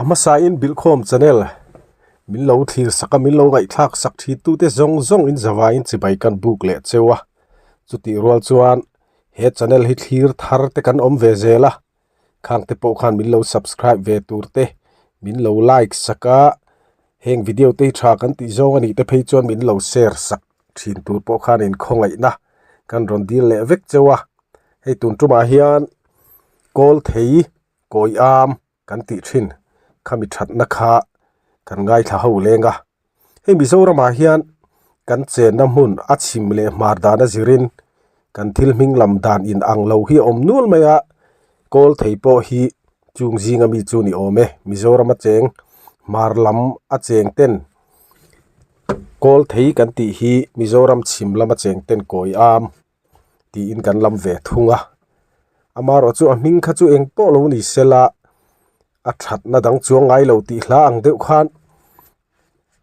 A hmasain Bilhkhawm channel min lo thlir sak a, min lo ngaihthlak sak thin tute zawng zawng in zavaiin chibai kan buk leh cheu a. Chutih rual chuan he channel hi thlir thar te kan awm ve zel a, khang te pawh khan min lo subscribe ve tur te, min lo like sak a, heng video te hi tha kan tih zawng a nih te phei chuan min lo share sak thin tur pawh khan inkhawngaihna kan rawn dil leh vek cheu a. Hei tun tumah hian kawl thei kawi am kan tih thin khami thatna kha kan ngaithla ho leng a. Hei Mizoramah hian kan chenna hmun a chhim leh hmar dan a zirin kan thil hming lam dan in ang lo hi a awm nual mai a, kawl thei pawh hi chung zinga mi chu ni awm e. Mizoram a cheng hmar lam a cheng ten kawl thei kan tih hi Mizoram chhim lama cheng ten kawi am tiin kan lam ve thung a amaherawh chu a hming kha chu eng pawh lo ni sela a thatna dang chuang ngai lo tih hla ang deuh khan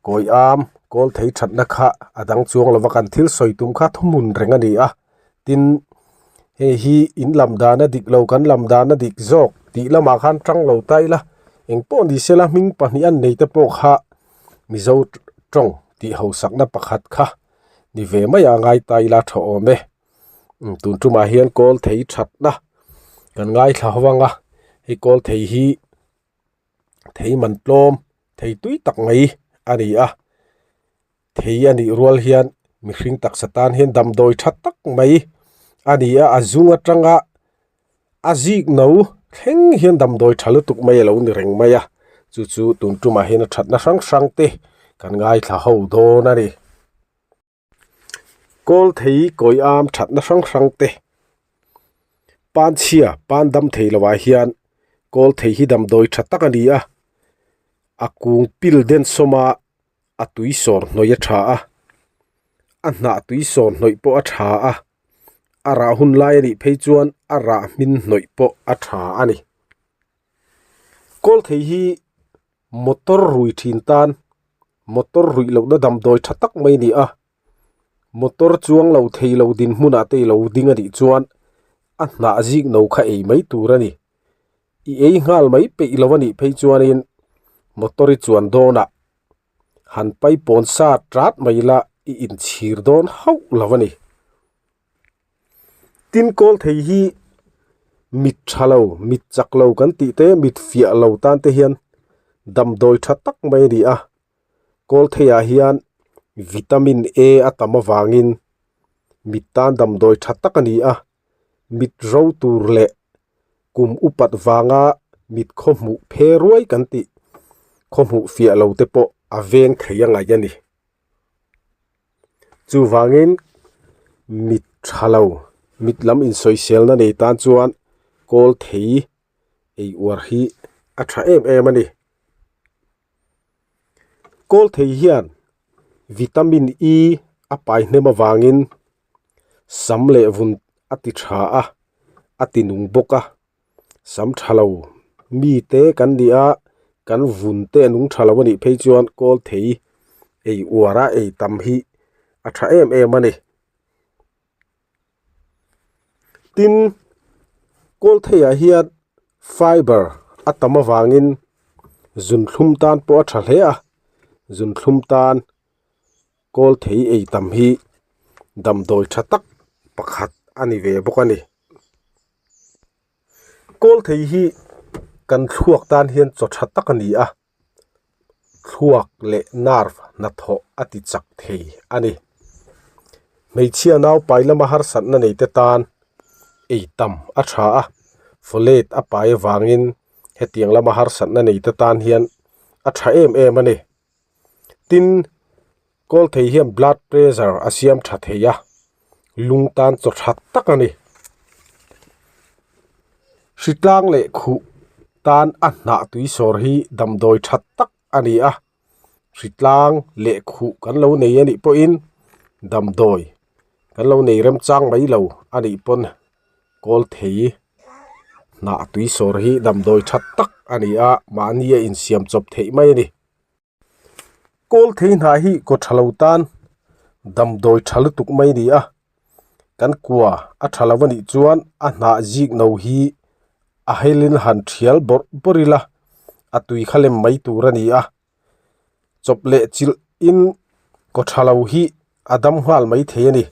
kawi am kawl thei thatna kha a dang chuang lova kan thil sawi tum kha thuhmun reng a ni a tin hei hi in lam dan a dik lo kan lam dan a dik zawk tih lamah khan tang lo ta ila eng pawh ni sela hming pahnih an nei te pawh kha mizo tawng tih hausakna pakhat kha. Ni ve mai a ngai ta ila tha awm e. Tun tumah hian kawl thei thatna kan ngaithla ho ang a, hei kawl thei hi thei man tlawm thei tui tak mai a ni a, thei a nih rual hian mihring taksa tan hian damdawi tha tak mai a ni a, a zung atanga a zik no thleng hian damdawi tha lutuk mai a lo ni reng mai a, chu chu tun tumah hian a thatna hrang hrang te kan ngaithla ho dawn a ni. Kawl thei kawi am thatna hrang hrang te pan chhia pan dam thei lovah hian kawl thei hi damdawi tha tak a ni a, a kung pil den sawm a a tui sawr hnawih a tha a, a hnah tui sawr hnawih pawh a tha a. A rah hun lai a nih phei chuan a rah hmin hnawih pawh a tha a ni. Kawl thei hi motor rui thin tan motor ruih lohna damdawi tha tak mai a ni a, motor chuang lo thei lo dinhmunah te i lo ding a nih chuan a hnah zik no kha ei mai tur a ni. I ei nghal mai peih lo a nih phei chuanin motor i chuan dawnah Han paipawn sa tat mai ila i inchhir dawn hauh lo a ni. Tin kawl thei hi mit tha lo, mit chak lo kan tih te, mit fiah lo tan te hian damdawi tha tak mai a ni a. Kawl theiah hian vitamin A a tam avangin mit tan damdawi tha tak a ni a. Mit ro tur leh kum upat vanga mit khawhmuh phe ruai kan tih khawhmuh fiah lo te pawh a veng thei a ngaih a ni. Chuvangin mit tha lo, mit lam insawiselna nei tan chuan kawl thei ei uar hi a tha em em a ni. Kawl thei hian vitamin E a pai hnem avangin Sam leh vun a ti tha a, a ti nung bawk a, sam tha lo mi te kan ni a, kan vun te a nung tha lo a nih phei chuan kawl thei ei uar a ei tam hi a tha em em a ni. Tin, kawl theiah hian fiber a tam avangin zunthlum tan pawh a tha hle a, zunthlum tan Kawl thei ei tam hi damdawi tha tak pakhat a ni ve bawk a ni. Kawl thei hi kan thluak tan hian chaw tha tak a ni a, thluak leh nerve hnathawh a ti chak thei a ni. Hmeichhia naupai lama harsatna nei te tan ei tam a tha a, folate a pai avangin hetiang lama harsatna nei te tan hian a tha em em a ni. Tin, kawl thei hian blood pressure a siam tha thei a, lung tan chaw tha tak a ni. Hritlang leh khuh tan a hnah tui sawr hi damdawi tha tak a ni a, hritlang leh khuh kan lo nei a nih pawhin damdawi kan lo nei remchang mai lo a nih pawn kawl thei hnah tui sawr hi damdawi tha tak a ni a, mahni a insiam chawp theih mai a ni. Kawl thei hnah hi kaw tha lo tan damdawi tha lutuk mai a ni a, kan kua a tha lo a nih chuan a hnah zik no hi a helin han thial bawrh bawrh ila a A tui kha lem mai tur a ni a. Chawp leh chilh in kaw tha lo hi a dam nghal mai thei a ni.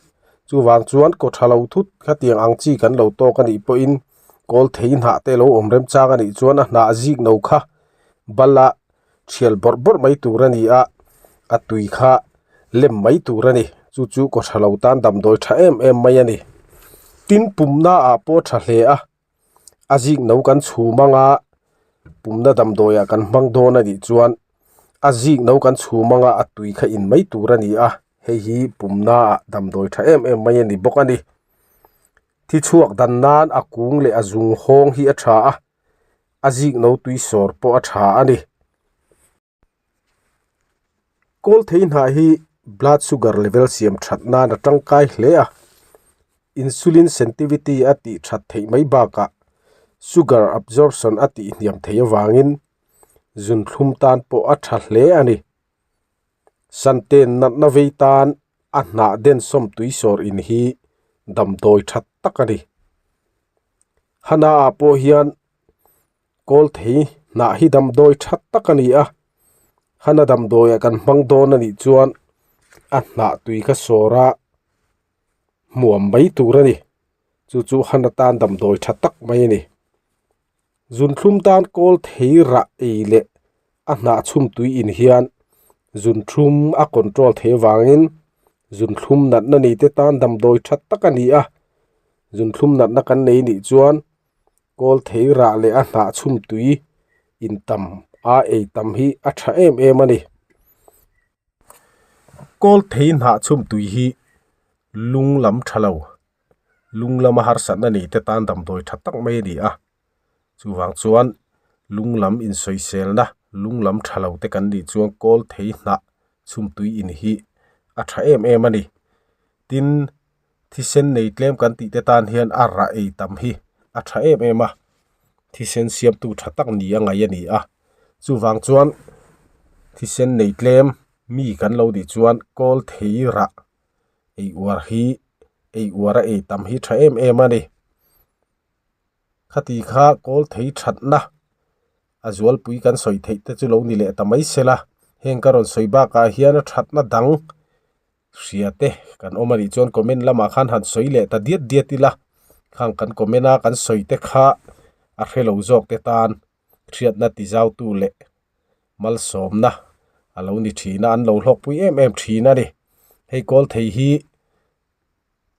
Chuvang chuan kaw tha lo thut khatiang ang chi kan lo tawk a nih pawhin kawl thei hnah te lo awm remchang a nih chuan a hnah zik no kha bala thial bawrh bawrh mai tur a ni a, a tui kha lem mai tur a ni. Chu chu kaw tha lo tan damdawi tha em em mai a ni. Tin pumna ah pawh tha hle a. A zik no kan chhum anga pumna damdawi ah kan hmang dawn a nih chuan a zik no kan chhum anga a tui kha in mai tur a ni a hei hi pumna ah damdawi tha em em mai a ni bawk a ni. Thi chhuak dan nan a kung leh a zung hawng hi a tha a a zik no tui sawr pawh a tha a ni. Kawl thei hnah hi blood sugar level siam that nan a tangkai hle a, insulin sensitivity a tih that theih mai bakah sugar absorption a tih hniam theih avangin zunthlum tan pawh a tha hle a ni. Santen natna vei tan a hnah densawm tuisawr in hi damdawi that tak a ni. Hana ah pawh hian Kawl thei hnah hi damdawi tha tak a ni a, hana damdawiah kan hmang dawn a nih chuan a hnah tui kha sawr a hmuam mai tur a ni, chu chu hana tan damdawi tha tak mai a ni. Zunthlum tan kawl thei rah ei leh a hnah chhum tui in hian zunthlum a control thei avangin zunthlum natna nei te tan damdawi tha tak a ni a, zunthlum natna kan nei nih chuan. Kawl thei rah leh a hnah chhum tui in tam a ei tam hi a tha em em a ni. Kawl thei hnah chhum tui hi lung lam tha lo, lung lama harsatna nei te tan damdawi tha tak mai a ni a. Chuvang chuan lung lam insawiselna, lung lam tha lo te kan nih chuan kawl thei hnah chhum tui in hi a tha em em a ni. Tin, Thisen nei tlem kan tih te tan hian a rah ei tam hi a tha em em a, thisen siamtu tha tak ni a ngaih a ni a. Chuvang chuan thisen nei tlem mi kan lo nih chuan kawl thei rah ei uar hi ei uar a ei tam hi tha em em a ni. Khati kha kawl thei thatna a zualpui kan sawi theih te chu lo ni leh ta mai sela, heng ka rawn sawi bakah hian a thatna dang Hria te kan awm a nih chuan comment lamah khan han sawi leh ta diat diat ila khang kan comment a kan sawi te kha a hre lo zawk te tan hriatna ti zau tu leh malsawmna a lo ni thin a an lo hlawkpui em em thin a ni hei kawl thei hi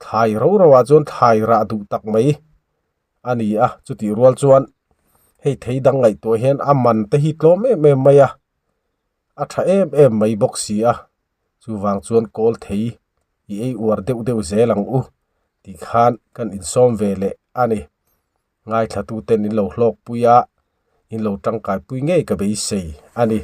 thlai ro ro ah chuan thlai rah duh tak mai a ni a chutih rual chuan hei thei dang ngaihtuah hian a man te hi tlawm em em mai a. A tha em em mai bawk si a, chuvang chuan kawl thei i ei uar deuh deuh zel ang u tih khan kan insawm ve leh a ni. Ngaithlatuten in lo hlawkpui a, in lo tangkaipui ngei ka beisei a ni.